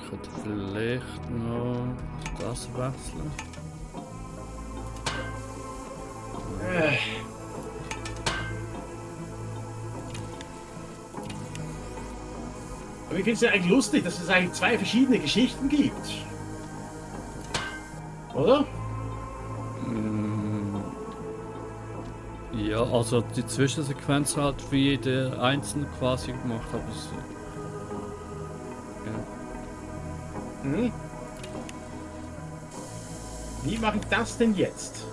könnte vielleicht noch das wechseln. Aber ich finde es ja eigentlich lustig, dass es eigentlich zwei verschiedene Geschichten gibt. Oder? Ja, also die Zwischensequenz halt wie jeder einzelne quasi gemacht, aber es, ja. Hm? Wie mache ich das denn jetzt?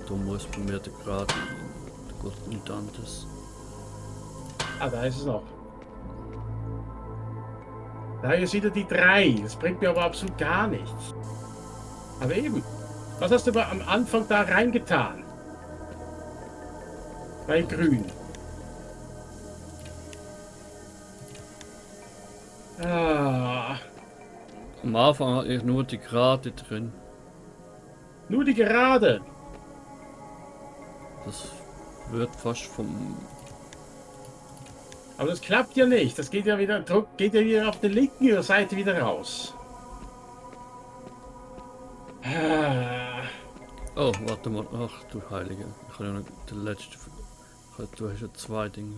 Da muss bei mir der gerade gut und anders. Ah, da ist es noch. Da ist wieder die 3. Das bringt mir aber absolut gar nichts. Aber eben, was hast du aber am Anfang da reingetan? Bei Grün. Ah, Am Anfang hatte ich nur die Gerade drin. nur die Gerade. Das wird fast vom... Aber das klappt ja nicht. Das geht ja wieder auf der linken Seite wieder raus. Ah. Oh, warte mal. Ach du Heilige. Ich habe ja noch den letzten... Du hast ja zwei Dinge.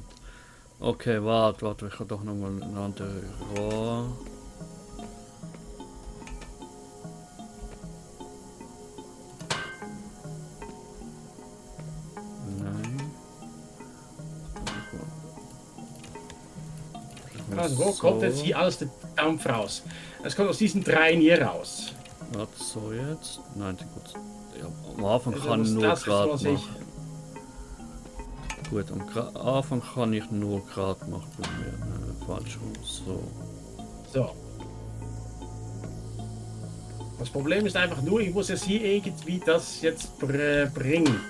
Okay, warte. Ich habe doch noch mal ein anderes Rohr. Nein. Also wo kommt jetzt hier alles der Dampf raus? Es kommt aus diesen 3 hier raus. Warte, so jetzt? Nein, gut. Ja, am Anfang Also kann ich nur das ist, gerade was machen. Gut, am Anfang kann ich nur gerade machen bei mir. Falsch rum. So. Das Problem ist einfach nur, ich muss jetzt hier irgendwie das jetzt bringen.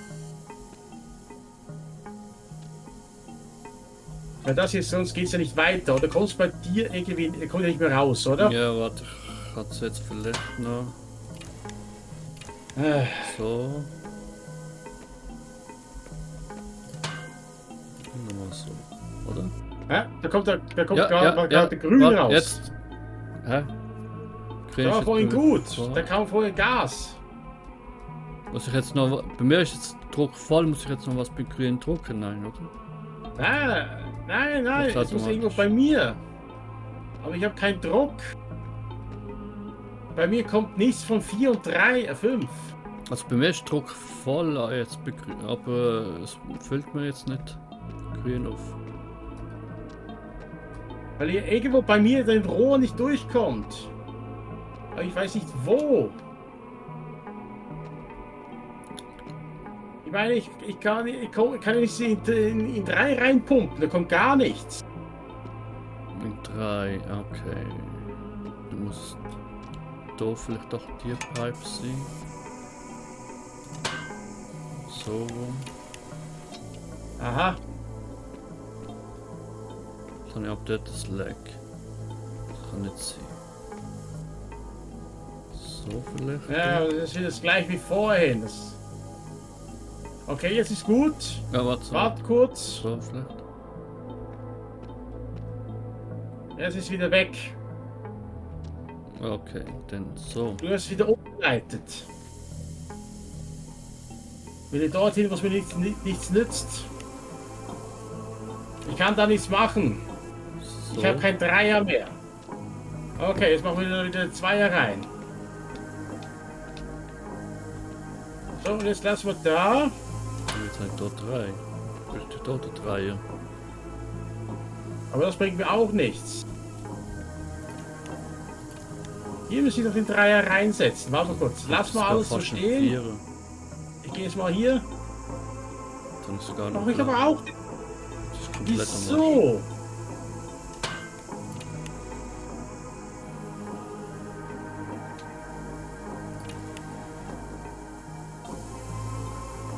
Weil das hier, sonst geht es ja nicht weiter. Oder kommst bei dir irgendwie, kommt ja nicht mehr raus, oder? Ja, warte, ich hatte es jetzt vielleicht noch. So. Nochmal so, oder? Ja, da kommt Ja, gerade ja, der Grün warte, raus. Jetzt. Hä? Der war vorhin gut. Da kam vorhin Gas. Muss ich jetzt noch... Bei mir ist jetzt Druck voll, muss ich jetzt noch was bei Grün drucken? Nein, oder? Nein, Das es muss irgendwo bei mir. Aber ich habe keinen Druck. Bei mir kommt nichts von 4 und 3, 5. Also bei mir ist Druck voll jetzt bei Grün, aber es füllt mir jetzt nicht Grün auf. Weil hier irgendwo bei mir dein Rohr nicht durchkommt. Aber ich weiß nicht wo. Ich meine, ich kann nicht in 3 reinpumpen, da kommt gar nichts. In 3, okay. Du musst da vielleicht doch die Pipe sein. So rum. Aha. Dann habe ich dort das Leck. Das kann nicht sein. So vielleicht. Ja, das ist das gleich wie vorhin. Okay, jetzt ist gut. Ja, warte. Wart kurz. So vielleicht. Jetzt ist wieder weg. Okay, dann so. Du hast wieder umgeleitet. Wieder dorthin, was mir nichts nützt. Ich kann da nichts machen. So. Ich habe kein Dreier mehr. Okay, jetzt machen wir wieder Zweier rein. So, und jetzt lassen wir da. Jetzt habe ich dort 3. Richtig dort 3, ja. Aber das bringt mir auch nichts. Hier muss ich noch den Dreier reinsetzen. Warte mal kurz. Lass mal alles so stehen. Ich gehe jetzt mal hier. Dann ist sogar noch. Mach ich aber auch. Das ist komplett Wieso?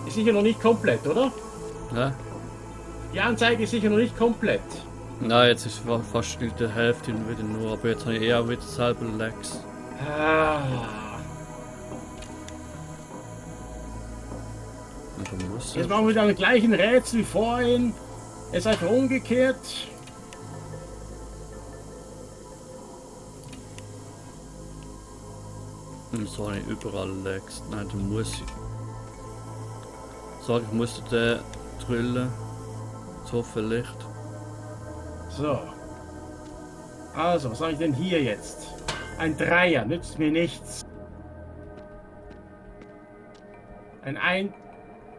Ist sicher noch nicht komplett, oder? Ja? Die Anzeige ist sicher noch nicht komplett. Nein, jetzt ist fast nicht die Hälfte wieder nur, aber jetzt habe ich eher wieder selber Lags. Ah. Jetzt machen wir dann den gleichen Rätsel wie vorhin. Jetzt einfach umgekehrt. So nicht überall legst. Nein, du musst. Sag, ich musste den drillen. So vielleicht. So. Also, was soll ich denn hier jetzt? Ein Dreier nützt mir nichts.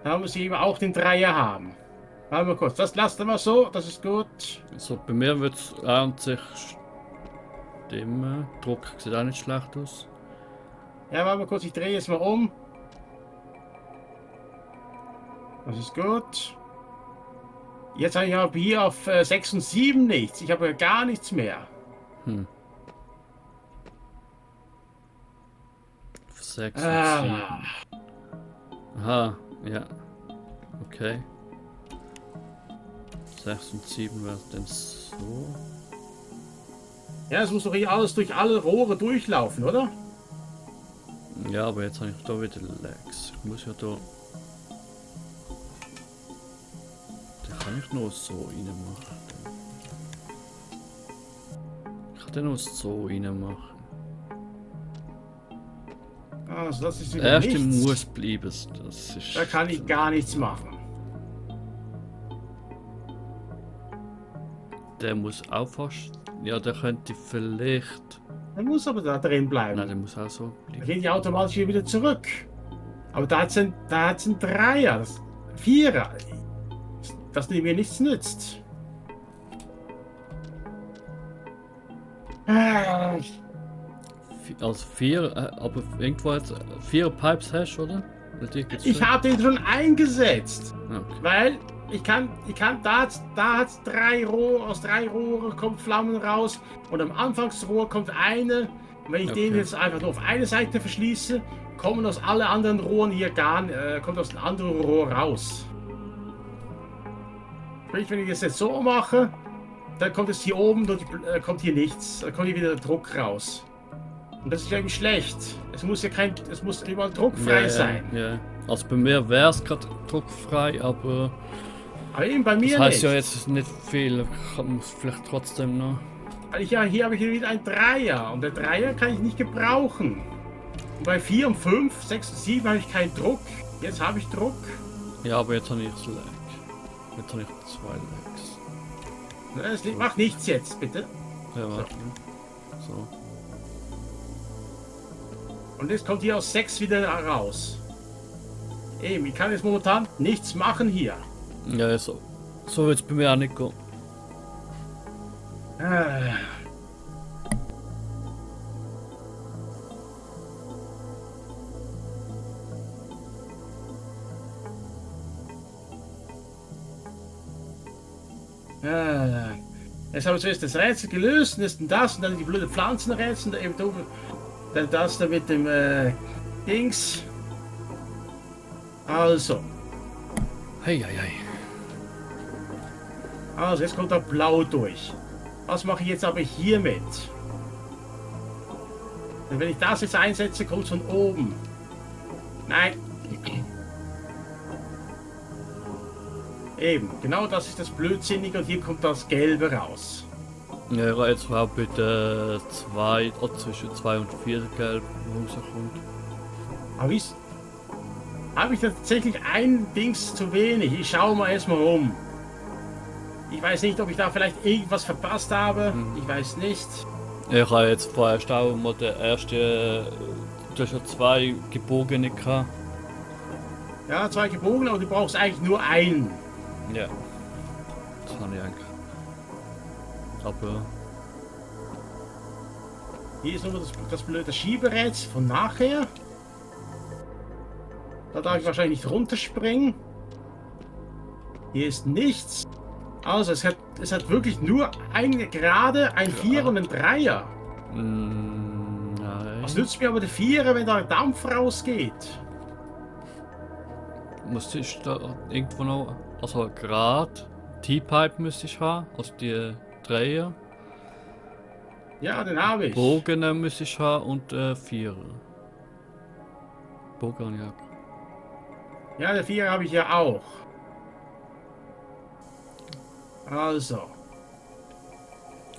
Da muss ich eben auch den Dreier haben. Warte mal kurz, das lasst mal so, das ist gut. So, bei mir wird es an sich stimmen. Druck sieht auch nicht schlecht aus. Ja, warte mal kurz, ich drehe jetzt mal um. Das ist gut. Jetzt habe ich aber hier auf 6 und 7 nichts. Ich habe ja gar nichts mehr. Hm. 6 und Ah, 7. Aha, ja. Okay. 6 und 7 wäre denn so. ja, es muss doch hier alles durch alle Rohre durchlaufen, oder? Ja, aber jetzt habe ich da wieder Lags. Ich muss ja da. Den kann ich nur so rein machen. Ich kann den nur so rein machen. Also das ist Der wieder erste nichts. muss bleiben. Das ist. Da kann ich gar nichts machen. Der muss auch fast. Ja, der könnte vielleicht. Er muss aber da drin bleiben. Nein, der muss auch so Dann bleiben. gehen die automatisch hier wieder zurück. Aber da hat es ein Dreier, Vierer, das mir nichts nützt. Ah, Also 4, aber irgendwo jetzt 4 Pipes hast, oder? ich habe den schon eingesetzt, Okay. weil da hat's aus 3 Rohren kommt Flammen raus und am Anfangsrohr kommt eine. Und wenn ich den Okay. jetzt einfach nur auf eine Seite verschließe, kommen aus alle anderen Rohren hier kommt aus dem anderen Rohr raus. Sprich, wenn ich das jetzt so mache, dann kommt es hier oben, kommt hier nichts, dann kommt hier wieder Druck raus. Und das ist irgendwie schlecht. Es muss überall druckfrei sein. Ja. Also bei mir wäre es gerade druckfrei, aber Aber eben bei das mir heißt nicht. ja jetzt nicht viel. Ich muss vielleicht trotzdem noch. Weil hier habe ich wieder ein Dreier und der Dreier kann ich nicht gebrauchen. Und bei 4 und 5, 6 und 7 habe ich keinen Druck. Jetzt habe ich Druck. Ja, aber jetzt habe ich das Lag. Jetzt habe ich 2 Lags. Das macht nichts jetzt, bitte. Ja, warte. So. Und jetzt kommt hier aus 6 wieder raus. Eben, ich kann jetzt momentan nichts machen hier. Ja, so. So wird es bei mir auch nicht gehen. Ah. Jetzt haben wir zuerst das Rätsel gelöst, und jetzt das und dann die blöde Pflanzenrätsel, dann eben dann das da mit dem Dings. Also, Hey, hey, hey. also jetzt kommt da Blau durch. Was mache ich jetzt aber hiermit? Denn wenn ich das jetzt einsetze, kommt es von oben. Nein. Eben, genau das ist das Blödsinnige und hier kommt das Gelbe raus. Ja, jetzt war bitte 2 oder zwischen 2 und 4 gelb rauskommt. Habe ich tatsächlich ein Dings zu wenig? Ich schaue mal erstmal um. Ich weiß nicht, ob ich da vielleicht irgendwas verpasst habe. Ich weiß nicht. Ich habe jetzt vorher auch mal der erste. Du hast ja 2 gebogene gehabt. Ja, 2 gebogen, aber du brauchst eigentlich nur einen. Ja. Das habe ich eigentlich. Aber. Hier ist nur das blöde Schieberätsel von nachher. Da darf ich wahrscheinlich nicht runterspringen. Hier ist nichts. Also es hat wirklich nur eine Gerade, ein Vierer und ein Dreier. Nein. Was nützt mir aber der Vierer, wenn da Dampf rausgeht? Müsste ich da irgendwo noch. Also gerade T-Pipe müsste ich haben. Also die Dreier. Ja, den habe ich. Bogen müsste ich haben und Vierer. Bogen, ja. Ja, der Vierer habe ich ja auch. Also,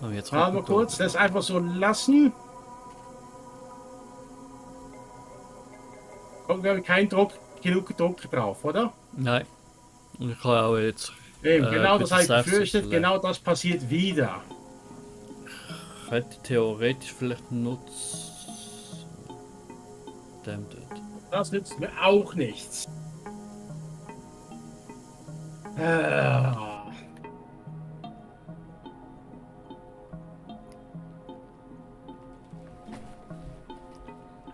Oh, jetzt mal regnet kurz das einfach so lassen. Kommt, glaube ich, kein Druck, genug Druck drauf, oder? Nein. Und ich habe auch jetzt Eben, genau das gute habe ich Saves befürchtet. ausgelegt. Genau das passiert wieder. Ich hätte theoretisch vielleicht Nutz. Damn it. Das nützt mir auch nichts. Ah.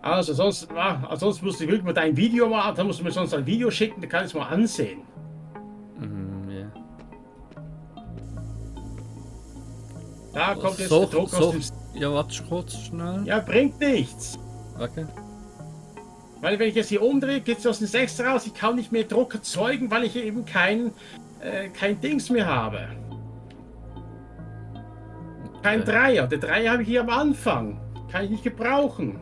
Also sonst musst du wirklich mal dein Video machen, dann musst du mir sonst ein Video schicken, dann kann ich es mal ansehen. Ja. Da kommt jetzt So, der Druck so. aus dem... Ja, warte kurz schnell. Ja, bringt nichts. Okay. Weil wenn ich jetzt hier umdrehe, geht es aus dem 6 raus. Ich kann nicht mehr Druck erzeugen, weil ich hier eben kein Dings mehr habe. Kein Okay. Dreier. Der Dreier habe ich hier am Anfang. Kann ich nicht gebrauchen.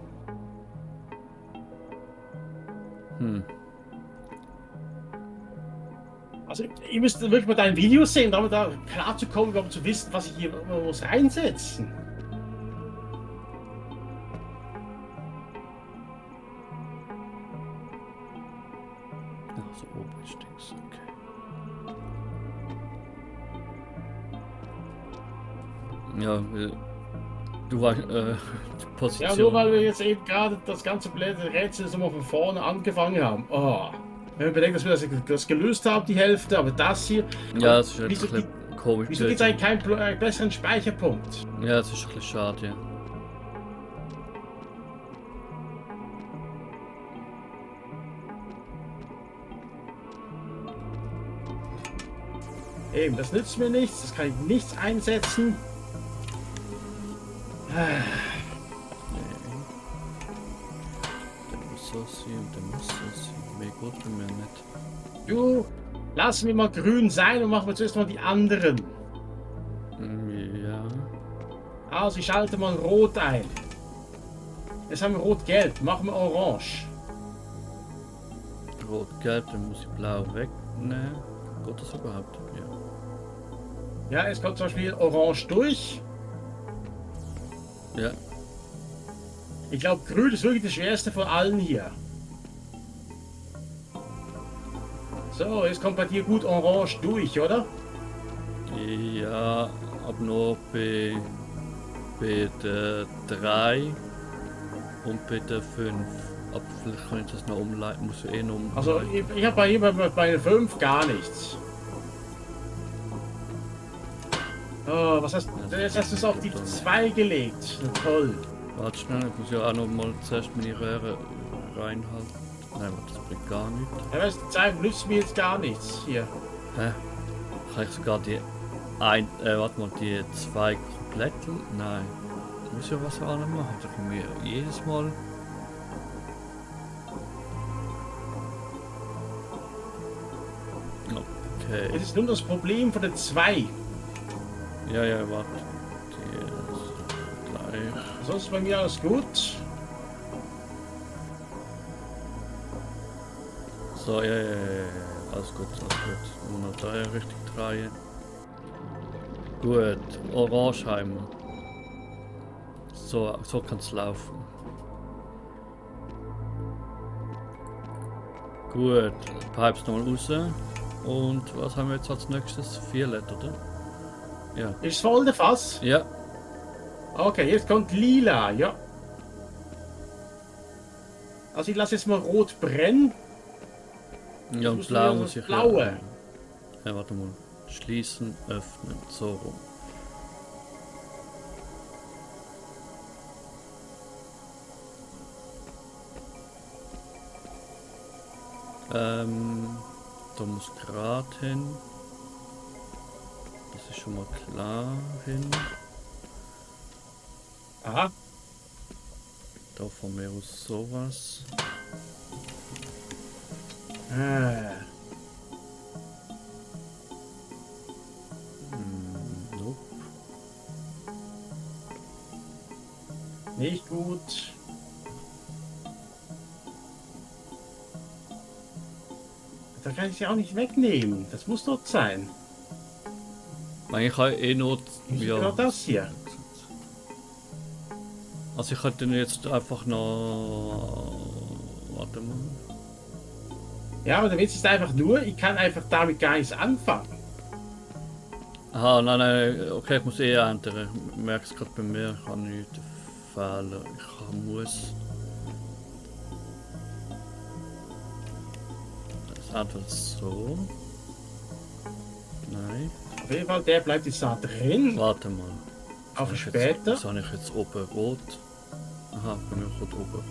Also ihr müsst wirklich mal dein Video sehen, um da klar zu kommen, um zu wissen, was ich hier muss reinsetzen. Ach so, oben ist Dings, okay. Ja, du warst, die Position. Ja, nur weil wir jetzt eben gerade das ganze blöde Rätsel so mal von vorne angefangen haben. Oh. Wenn man bedenkt, dass wir das gelöst haben, die Hälfte, aber das hier. Ja, das ist jetzt Wieso ein bisschen komisch. Wieso gibt es eigentlich keinen besseren Speicherpunkt? Ja, das ist ein bisschen schade, ja. Eben, das nützt mir nichts, das kann ich nichts einsetzen. Der muss so sein und der muss so sein. Mehr gut bei mir nicht. Du, lass mir mal grün sein und machen wir zuerst mal die anderen. Ja. Also ich schalte mal rot ein. Jetzt haben wir rot-gelb, machen wir orange. Rot-gelb, dann muss ich blau wegnehmen. Geht das überhaupt? Ja. Ja, es kommt zum Beispiel orange durch. Ja. Ich glaube, grün ist wirklich das schwerste von allen hier. So, jetzt kommt bei dir gut orange durch, oder? Ja, aber nur bei der 3 und bei der 5. Aber vielleicht kann ich das noch umleiten, muss ich eh noch umleiten. Also ich habe bei der 5 gar nichts. Oh, was hast du? Jetzt hast du es auf die 2 gelegt. Na, toll. Warte schnell, ich muss ja auch noch mal zuerst meine Röhre reinhalten. Nein, das bringt gar nichts. Ja, weißt du, 2 nützt mir jetzt gar nichts hier. Hä? Kann ich sogar die die 2 komplett? Nein. Ich muss ja was auch noch machen. Da können wir jedes Mal. Okay. Es ist nur das Problem von der 2. Ja, warte. Die ist gleich. Sonst ist bei mir alles gut. So, ja. Alles gut. Nur noch 3 richtig drehen. Gut, Orangeheimer. So kann es laufen. Gut, Pipes nochmal raus. Und was haben wir jetzt als nächstes? Violett, oder? Ja. Ist voll der Fass? Ja. Okay, jetzt kommt lila, ja. Also ich lasse jetzt mal rot brennen. Ja, und muss blau wieder muss ich blaue. Ja, warte mal. Schließen, öffnen, so rum. Da muss gerade hin. Das ist schon mal klar hin. Aha. Da von mir aus sowas. Nope. Nicht gut. Da kann ich sie auch nicht wegnehmen. Das muss dort sein. Ich kann eh nur. Wieso genau das hier? Also ich könnte jetzt einfach noch. Warte mal. Ja, aber der Witz ist einfach nur, ich kann einfach damit gar nichts anfangen. Aha, nein, okay, ich muss eh ändern. Ich merke es gerade bei mir, ich habe nichts Fehler. Muss. Das ist einfach so. Nein. Auf jeden Fall, der bleibt jetzt da drin. Warte mal. Auf später. Was habe ich jetzt oben rot? Aha, bei mir kommt oben rot.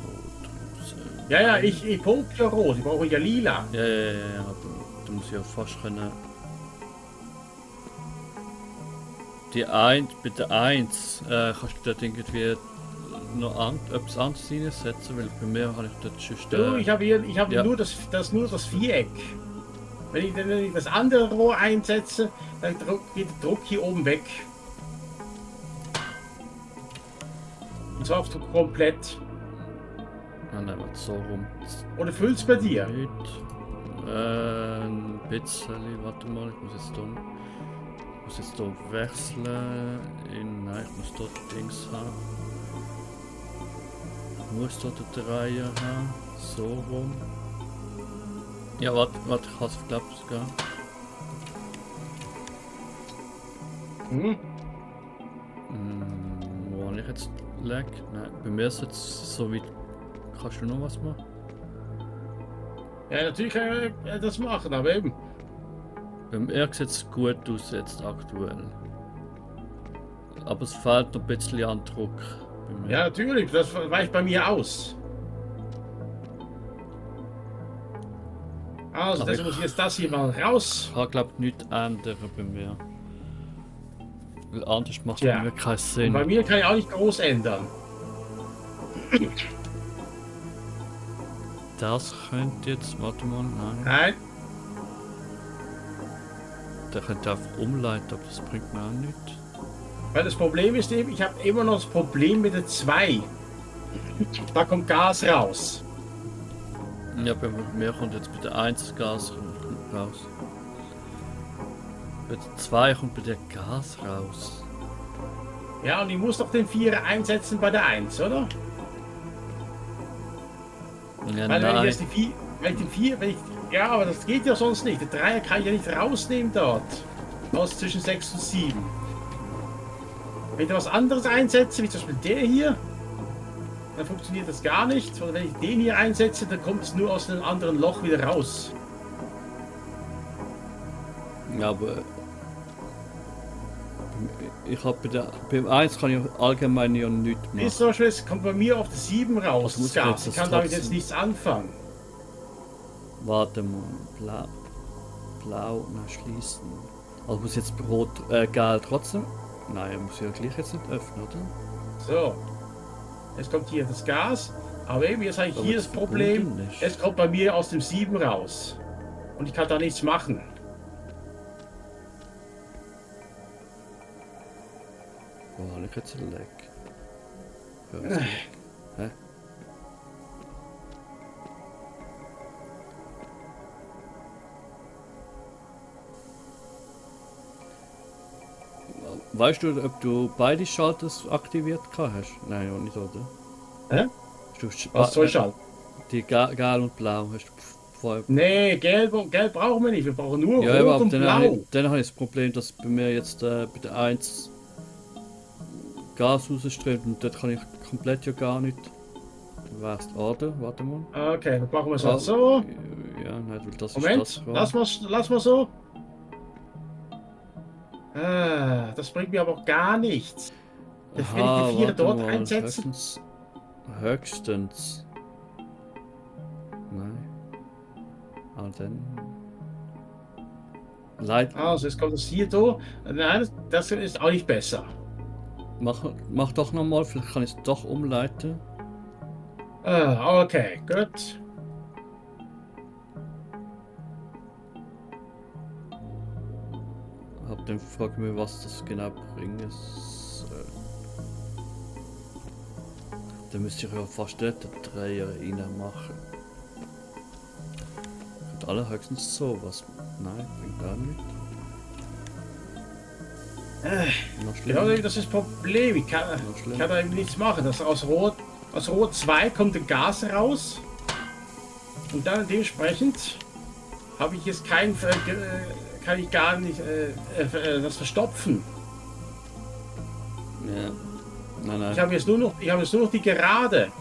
Ja, ich punkte ja rot, ich brauche ja lila. Ja, aber du musst ja fast können. Die 1, bei der 1 kannst du dort irgendwie noch etwas anderes reinsetzen, weil bei mir habe ich dort schon. Ich habe ja. nur das Viereck. Wenn ich das andere Rohr einsetze, dann geht der Druck hier oben weg. Und zwar komplett. Dann nehmen wir so rum. Oder füllt's bei dir? Ein bisschen, warte mal, ich muss jetzt hier wechseln. Nein, ich muss dort Dings haben. Ich muss dort den Dreier haben. So rum. Ja, warte, ich kann es glaube ich sogar. Wo habe ich jetzt lag? Nein, bei mir ist jetzt so weit. Kannst du noch was machen? Ja, natürlich kann ich das machen, aber eben. Bei mir sieht es gut aus jetzt aktuell. Aber es fehlt noch ein bisschen an Druck. Bei mir. Ja, natürlich, das weicht bei mir aus. Also, das muss jetzt das hier mal raus. Ich kann glaube ich nichts ändern bei mir. Weil anders macht es bei mir keinen Sinn. Und bei mir kann ich auch nicht groß ändern. Das könnte jetzt, warte mal, Nein. Der könnte einfach umleiten, aber das bringt mir auch nichts. Weil das Problem ist eben, ich habe immer noch das Problem mit der 2. Da kommt Gas raus. Ja, bei mir kommt jetzt bei der 1 Gas raus. Bei der 2 kommt bei der Gas raus. Ja, und ich muss doch den 4er einsetzen bei der 1, oder? Ja, weil nein. wenn ich jetzt den 4, ja, aber das geht ja sonst nicht. Der 3er kann ich ja nicht rausnehmen dort. Aus zwischen 6 und 7. Wenn ich was anderes einsetze, wie zum Beispiel der hier, dann funktioniert das gar nicht. Oder wenn ich den hier einsetze, dann kommt es nur aus einem anderen Loch wieder raus. Ja, aber ich habe beim 1 kann ich allgemein ja nichts machen. Ist so schön, es kommt bei mir auf die 7 raus. Muss Gas. Ich kann damit jetzt nichts anfangen. Warte mal, blau, na schließen. Also muss jetzt rot, gelb trotzdem? Nein, muss ja gleich jetzt nicht öffnen, oder? So, jetzt kommt hier das Gas. Aber eben, jetzt habe ich hier das Problem. Es kommt bei mir aus dem 7 raus. Und ich kann da nichts machen. Wo habe ich jetzt ein Leck? Hä? Weißt du, ob du beide Schalter aktiviert hast? Nein, auch nicht, oder? Hä? Was soll Schalter? Die gelb und blau hast du vorher. Nee, gelb brauchen wir nicht. Wir brauchen nur ja, rot und blau. Dann habe ich das Problem, dass bei mir jetzt bei der 1 Gas rausströmt und dort kann ich komplett ja gar nicht. Weißt oder? Warte mal. Okay, dann machen wir es halt so. Ja, nein, weil das Moment, ist das. lass mal so. Das bringt mir aber gar nichts. Wenn ich die 4 dort einsetzen. Höchstens. Nein. Ah, dann. Also, jetzt kommt das hier durch. Nein, das ist auch nicht besser. Mach doch nochmal, vielleicht kann ich es doch umleiten. Okay, gut. Dann frage ich mich, was das genau bringen soll. Dann müsste ich ja fast dort den Dreier rein machen. Und alle höchstens so was. Nein, bringt gar nicht. Noch Genau, schlimmer. das ist das Problem. Ich kann da eben nichts machen. Aus Rohr 2 kommt ein Gas raus. Und dann dementsprechend habe ich jetzt kann ich gar nicht das verstopfen. Ja. Nein. Ich habe jetzt nur noch die Gerade.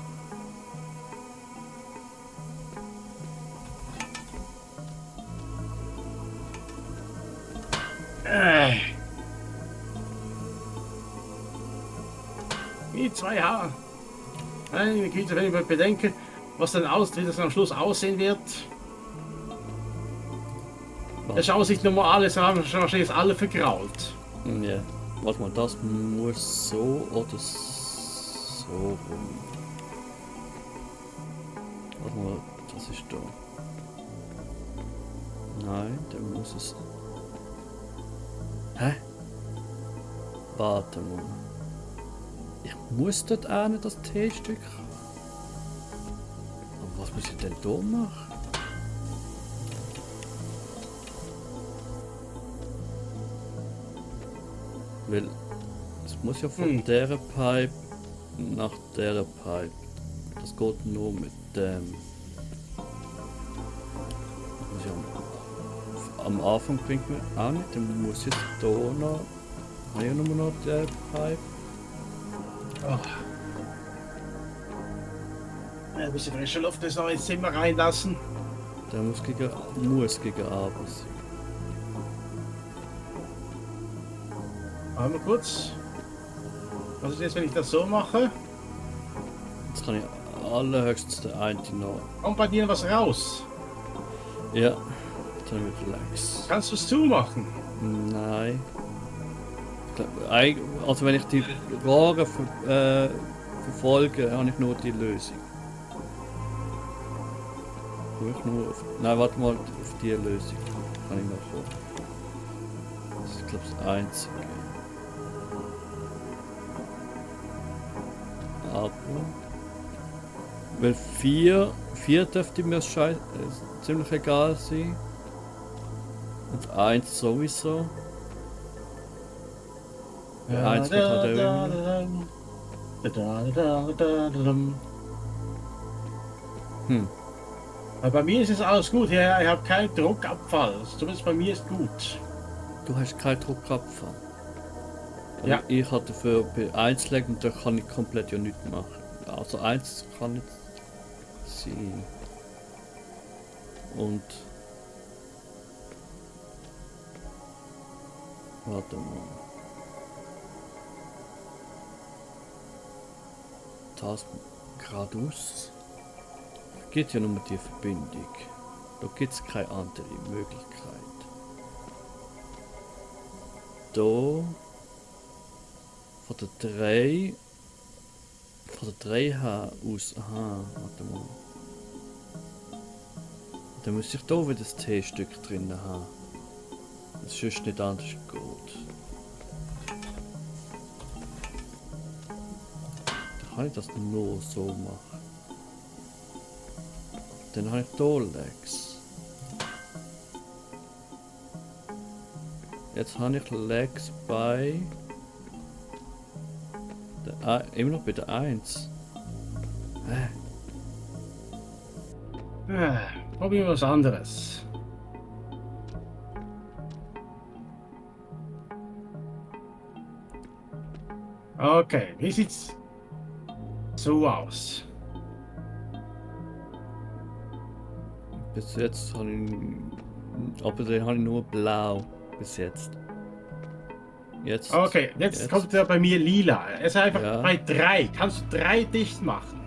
Die 2H. Meine Güte, wenn ich bedenke, wie das am Schluss aussehen wird. Da schauen sich nochmal alles an, wahrscheinlich ist alle vergrault. Ja. Warte mal, das muss so oder so rum. Warte mal, das ist da. Nein, dann muss es. Hä? Warte mal. Ich muss dort auch nicht das T-Stück. Aber was muss ich denn da machen? Weil es muss ja von der Pipe nach der Pipe. Das geht nur mit dem. Am Anfang bringt mir auch nicht, dann muss jetzt da noch. Habe ich nur noch der Pipe. Oh. Ein bisschen frische Luft ist noch ins Zimmer reinlassen. Der muss gegen Arbeit sein. Warte mal kurz. Was ist jetzt, wenn ich das so mache? Jetzt kann ich allerhöchstens der eine noch. Kommt bei dir was raus? Ja, dann mit Lex. Kannst du es zumachen? Nein. Also wenn ich die Rohre verfolge, habe ich nur die Lösung. Nein, warte mal, auf die Lösung kann ich noch kommen. Das ist, glaube ich, das Einzige. Aber weil 4 dürfte mir ziemlich egal sein. Und 1 sowieso. Ja, 1 wird halt Bei mir ist es alles gut. Ja, ich habe keinen Druckabfall. Also zumindest bei mir ist gut. Du hast keinen Druckabfall. Ja. Ich hatte für bei 1 legen und da kann ich komplett ja nichts machen. Also 1 kann nicht sein. Und warte mal. Das geradeaus geht ja nur die Verbindung. Da gibt es keine andere Möglichkeit. Da von der 3 her aus. Aha, warte mal. Dann müsste ich da wieder das T-Stück drin haben. Das ist sonst nicht anders geht. Dann kann ich das nur so machen. Dann habe ich hier Legs. Jetzt habe ich Legs bei immer noch bei der 1. Probieren wir was anderes. Okay, wie sieht's so aus? Bis jetzt habe ich. Aber den habe ich nur blau bis jetzt. Jetzt. Okay, jetzt kommt er bei mir lila. Es ist einfach Ja. bei 3. Kannst du 3 dicht machen?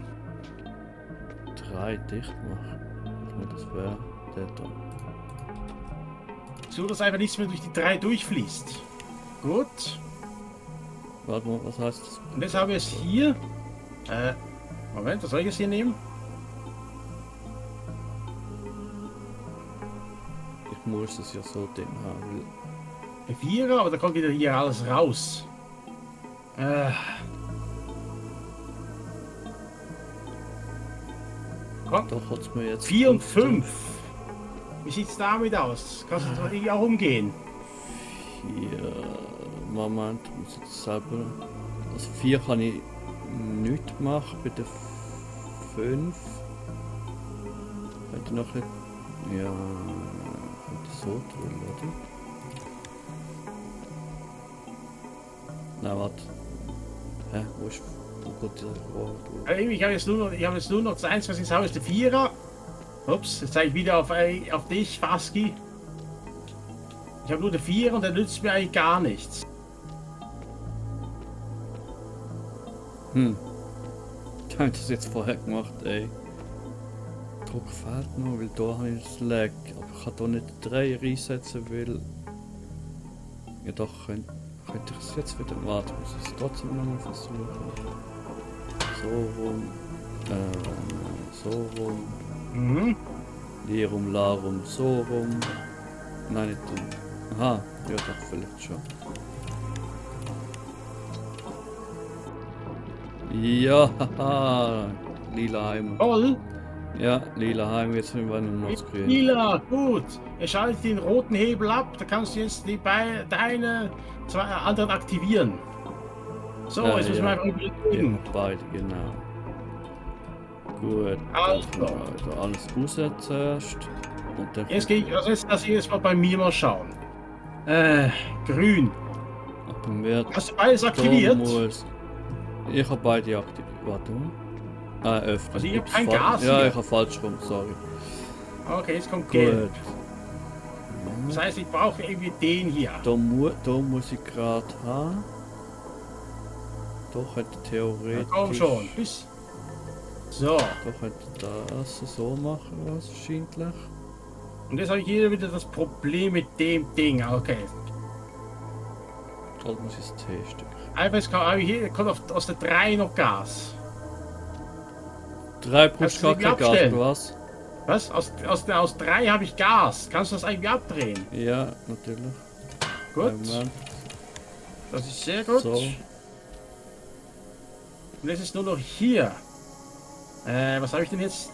3 dicht machen. Das wäre der da. So, dass einfach nichts mehr durch die 3 durchfließt. Gut. Warte mal, was heißt das? Und jetzt haben wir es hier. Moment, was soll ich jetzt hier nehmen? Ich muss es ja so drin haben. Ein 4er, aber da kommt wieder hier alles raus. Komm, Doch hat es mir jetzt. 4 und 5. Wie sieht's damit aus? Kannst du doch irgendwie auch umgehen? 4. Moment, muss jetzt selber. Also 4 kann ich nicht machen, bei der 5. Könnte noch ein. Ja. Könnte so tun, oder? Nein, warte. Hä? Wo ist. Wo geht dieser Rohr durch? Ich habe jetzt nur noch das Einzige, was ich habe, ist der Vierer. Ups, jetzt zeige ich wieder auf dich, Faski. Ich habe nur den Vierer und der nützt mir eigentlich gar nichts. Ich habe das jetzt vorher gemacht, ey. Druck fehlt noch, weil da habe ich das Lag. Aber ich kann da nicht 3 reinsetzen, weil. Ja doch, könnte ich es jetzt wieder. Warte, ich muss es trotzdem nochmal versuchen. So rum. So rum. Mhm. Lirum, Larum, so rum. Nein, nicht du. Aha, ja doch, vielleicht schon. Ja, haha. Lila Heim. Toll. Ja, lila Heim, jetzt sind wir nur noch grün. Lila, gut. Er schaltet den roten Hebel ab. Da kannst du jetzt deine 2 anderen aktivieren. So, Ja, jetzt müssen wir einfach überlegen. Ja, beide, genau. Gut. Also alles raus zuerst. Und dann Jetzt gehe ich, also jetzt lasse ich jetzt mal bei mir mal schauen. Grün. bei mir Hast du beides aktiviert? Ich habe beide aktiviert. Warte mal. Öffnen. Also ich habe kein Ups, Gas Ja, hier. ich habe falsch rum, sorry. Okay, jetzt kommt Gut. Gelb. Das heißt, ich brauche irgendwie den hier. Da muss ich gerade haben. Doch hätte Ja, theoretisch. komm schon. Bis. So. Doch hätte das so machen wahrscheinlich. Und jetzt habe ich hier wieder das Problem mit dem Ding. Okay. Also muss ich es testen. Einfach hier kommt aus der 3 noch Gas. 3 Kannst brauchst du gar irgendwie kein Gas, abstellen? du was? Was? Aus 3 habe ich Gas. Kannst du das irgendwie abdrehen? Ja, natürlich. Gut. Moment. Das ist sehr gut. So. Und jetzt ist nur noch hier. Was habe ich denn jetzt?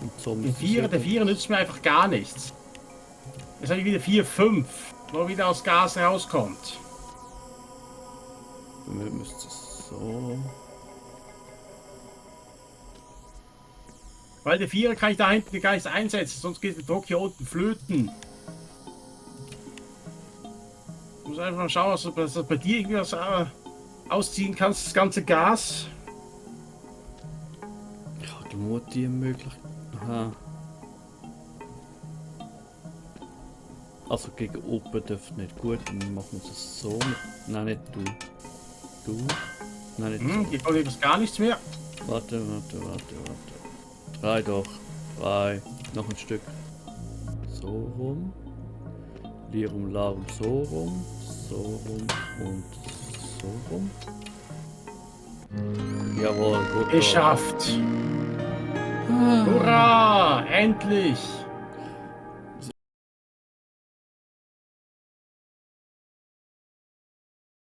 Und so Den müsste Vierer, es der eben- Vierer nützt mir einfach gar nichts. Jetzt habe ich wieder 4, 5, wo wieder aus Gas rauskommt. Bei mir müsste es so. Weil der Vierer kann ich da hinten gar nicht einsetzen, sonst geht der Druck hier unten flöten. Ich muss einfach mal schauen, dass du bei dir irgendwie was ausziehen kannst, das ganze Gas. Ich habe nur die Möglichkeit. Aha. Also gegen oben dürfte nicht gut, dann machen wir es so. Nein, nicht du. Du. Nein, nicht Hier kommt jetzt gar nichts mehr. so. Warte. 3 doch. 3. Noch ein Stück. So rum. Lirum, Larum, so rum. So rum und so rum. Jawohl, gut. Geschafft. Hurra! Endlich!